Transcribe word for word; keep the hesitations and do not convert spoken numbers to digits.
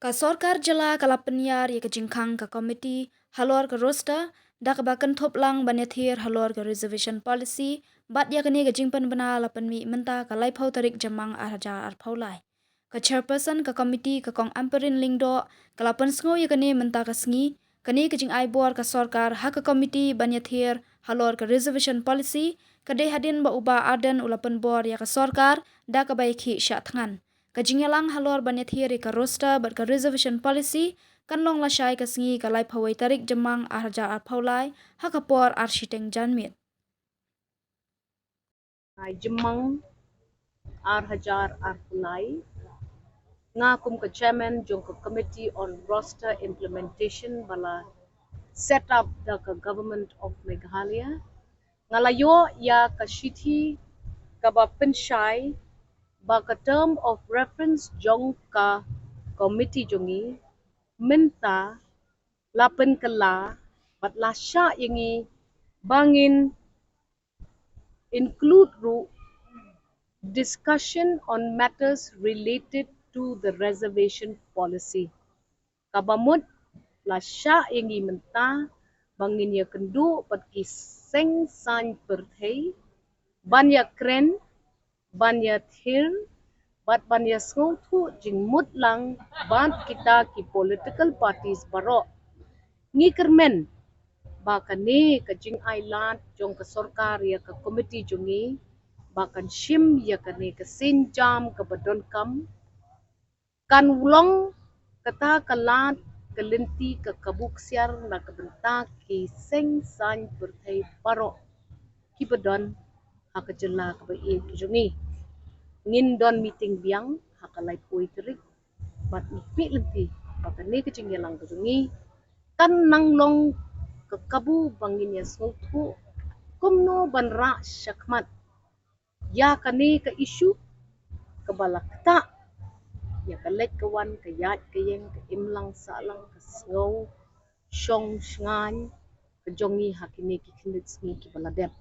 Ka sorkar jylla ka la pynïar ïa ka jingkhang ka komiti halor ka roster da kaba kynthup lang ban ïathir halor ka reservation policy, bad ïa kane ka jingpynbna la pynmih mynta ka laiphew tarik Jymmang ar hajar arphew lai. Ka chairperson ka komiti ka Kong Ampareen Lyngdoh ka la pynsngew ïa kane mynta ka sngi. Kane ka jingai bor ka sorkar ha ka komiti ban ïathir halor ka reservation policy ka dei hadien ba u Bah Ardent u la pynbor ïa ka sorkar da kaba ïakhih shah thngan. Ka jingïalang halor ban ïathir ïa ka roster bad ka reservation policy kan long lashai ka sngi ka laiphew wei tarik Jymmang ar hajar arphew lai ha ka por ar shiteng janmiet. Ai Jymmang ar hajar arphew lai, nga kum ka chairman jong ka Committee on Roster Implementation ba la set up da ka Government of Meghalaya, nga la ïoh ïa ka shithi kaba pynshai ba ka term of reference jong ka komiti jong ngi mynta la pynkylla bad la shah ïa ngi ba ngin include ruh discussion on matters related to the reservation policy. Kaba mut la shah ïa ngi mynta ba ngin ïakynduh bad ki seng saiñ pyrthei ban ïakren, ban ïathir bad ban ïasngewthuh jingmut lang bad kita ki political parties baroh. Ngi kyrmen ba kane ka jingai lad jong ka sorkar ïa ka komiti jong ngi ba kan shim ïa kane ka sienjam kaba donkam, kan long kata ka lad ka lynti ka kabu ksiar na ka bynta ki seng saiñ pyrthei baroh kiba don ha ka jylla kaba ïeit ka jong ngi. Ngin don meeting biang ha ka laiphew tarik bad ngi peit lynti ba kane ka jingïalang ka jong ngi kan nang long ka kabu ba ngin ïasngewthuh kumno ban rah shakhmat ïa kane ka issue kaba la ktah ïa ka leit ka wan, ka ïaid ka ïeng, ka imlang sahlang, ka sngew shong shngaiñ ka jong ngi ha kine ki khyndiat sngi kiba la dep.